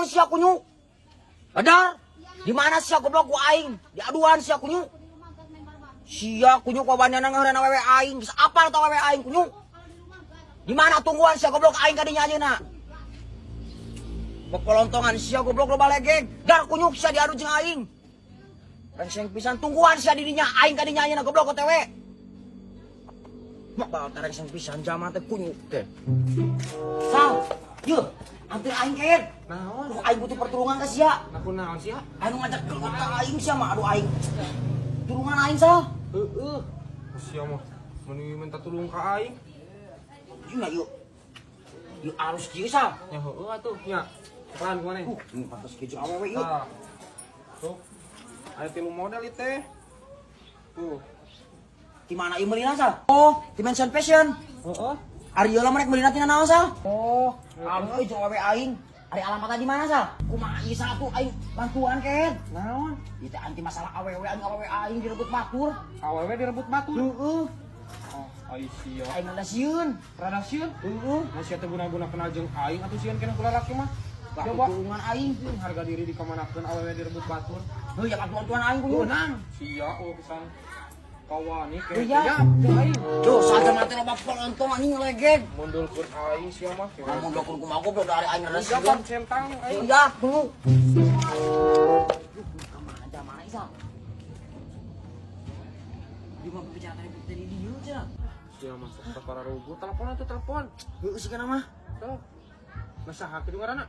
Tungguan sia kunyuk. Badar. Di mana sia goblok ku aing? Diaduan sia kunyuk. Sia kunyuk wawaniana ngeureun awewe aing. Geus apal tah awewe aing kunyuk. Di mana tungguan sia goblok aing kadinya ayeuna? Pepolontongan sia goblok loba legeg. Dar kunyuk sia diadu jeung aing. Rengseng pisan tungguan sia didinya aing kadinya ayeuna goblok OTW. Mak bakal rengseng pisan zaman teh kunyuk teh. Sal, yeuh, hampir aing keun. Naon? Aduh, aing butuh pertolongan ka sia. Aku naon sih ya? Anu ngajak gelut ka aing sia mah, aduh aing. Tulungan aing sal. Heeh. Sia mah meni minta tulung ka aing. Iya yuk. Yuk alus kieu sal. Ya heueuh atuh nya. Pelan ku maneh. Ini pantas kieu jeung awewe yuk. Tah. Tuh. Aya tilu model ieu teh. Tuh. Di mana ieu meulina sal? Oh, di Mansion Fashion. Heeh. Ari ieu lah merek meulina tina naon sal? Oh, alus euy jeung awewe aing. Ari alamatna di mana sal? Kumaha ieu sal atuh aing bantuan ken. Naon? Ieu teh anti masalah awewe aing awewe aing direbut batur. Awewe direbut batur. Heeh. Oh, ai sia. Aing rada sieun. Rada sieun. Heeh. Nah sia teh guna-guna kenal jeung aing atuh sieun kena ku lalaki mah. Batu Coba tulungan aing. Harga diri dikamanakeun awewe direbut batur. Heuh, ya bantuan aing kudu. Menang. Sia oh pisan. Kawani ke. Iya. Ya, jeung aing. Tuh, saja mati loba polontong anjing legeg. Mundulkeun aing sia mah. Namun dokun kumaha goblok dari aing rada Iya, sieun. pan centang aing. Iya, tunggu. Kemana aja mana Isal? Di mah bicara tadi tadi di dieu cenah. Sia mah sok para rugu. Telepon atuh telepon. Heueuh sih kana mah. Sok. Nah saha kitu ngaranna?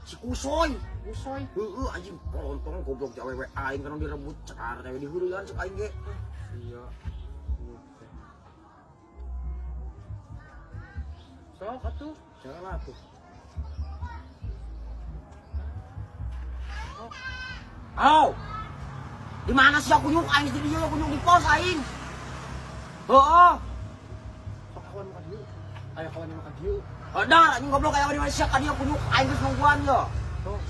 Si Kusoy. Kusoy. Heueuh anjing polontong goblok teh awewe aing kana direbut cekar teh diheureuyaan cek aing ge. Iya. Sok atuh. Jangan lah tuh. Halo. Di mana sih aku nyuk aing di dieu aku nyuk di pos aing. Heeh. Sok kawan mah ka dieu. Aya kawan mah ka dieu. Dar anjing goblok aya di mana sia ka dieu kunyuk aing geus nungguan yo. Sok.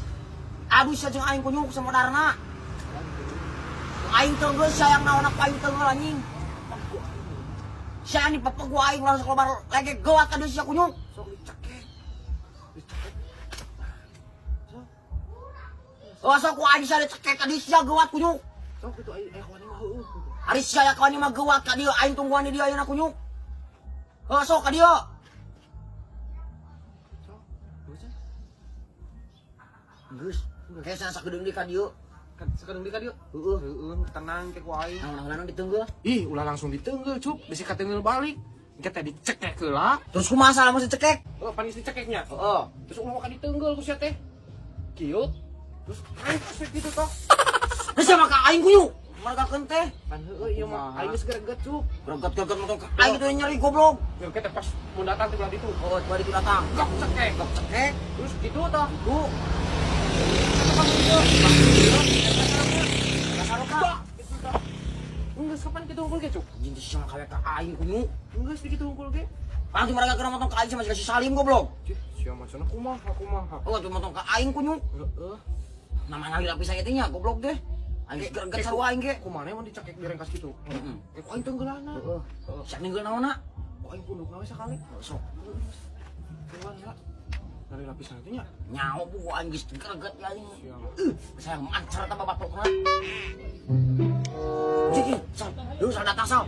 Aduh sia jeung aing kunyuk samodarna. Aing tenggel sia yang naon aku aing tenggel anjing. Sia ni pepeg gua aing langsung keluar lege gawat ka dieu sia kunyuk. Sok dicekek. Dicekek. Sok. Oh sok ku aing sia dicekek ka dieu sia gawat kunyuk. Sok kitu aya kawan mah heueuh. Ari sia ya kawan mah gawat ka dieu aing tungguan di dieu ayeuna kunyuk. Oh sok ka dieu. Sok. Geus. Geus. Kayak sana sakedeung di ka dieu. Kan sakedeung di ka dieu. Heeh. Heueuh, tenang ke ku aing. Naon-naon ditenggel. Ih, ulah langsung ditenggel, Cup. Bisi katenggel balik. Engke teh dicekek heula. Terus kumaha salah mesti cekek? Heuh, panis dicekeknya. Heeh. Terus ulah waka ditenggel ku sia teh. Kieu. Terus aing we kitu toh. Terus siapa ka aing kunyuk? Margakeun teh. Pan heueuh ieu mah aing geus greget, Cup. Greget-greget motor ka aing teh nyeri goblok. Engke teh pas mun datang teh belah ditu. Oh, coba ditu datang. Gok cekek. Gok cekek. Terus kitu toh. Tuh. Enggak, kapan kita unggul ge, Cuk? Anjing teh sia kawe ka aing kunyuk. Enggak sedikit unggul ge. Langsung mereka kena motong ka aing sama si Salim goblok. Cih, sia mah cenah kumaha kumaha. Oh, tuh motong ka aing kunyuk. Heeh. Nama ngalila pisan eta nya goblok deh. Aing greget sarua aing ge. Kumaha mun dicekek direngkas kitu? Heeh. Ku aing tenggeulana. Heeh. Sia ninggal naonna? Ku aing pundukna we sakali. Sok. Tenggelan heula. Dari lapisan itu nya. Nyaho bu aing geus greget ya aing. Sia. Saya mancar tambah batukna. Cik, sal, lu sal datang sal.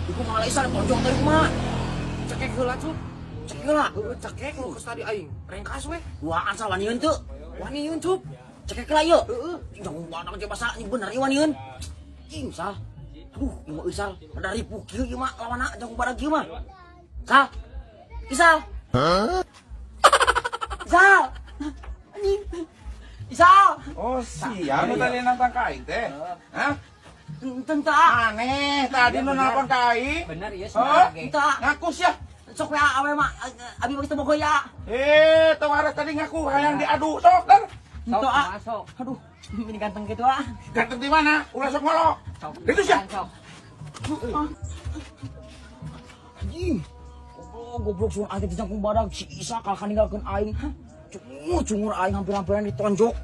Iku malah isal tonjok tadi kumaha. Cekek heula, Cuk. Cekek heula. Heeh, cekek nu geus tadi aing. Rengkas we. Duaan sal waniun teu. Waniun, Cuk. Cekek heula ieu. Heeh. Jangan badak aja basa ini bener ieu waniun. Cing sal. Aduh, ieu mah euy sal. Rada ripuh kieu ieu mah lawanna jang badak kieu mah. Sal. Isal. Hah? Isal. Anjing. Isal. Oh, siap nu tadi nantang ka aing teh. Hah? Entah. Aneh, tadi nu nelpon ka aing. Bener iya Hah? sebenarnya. Entah. Ngaku sia. Sok we awe mah abi mah geus bogo ya. Eh, tawara tadi ngaku hayang diadu sok dan. Sok Entah, ah. masuk. Aduh, ini ganteng gitu ah. Ganteng di mana? Ulah sok ngolok. Sok. Itu sia. Sok. Anjing. Goblok, goblok suara aing teh jangkung badag si Isa kalahkan ninggalkeun aing. Hah? Cungur, cungur aing hampir-hampiran ditonjok.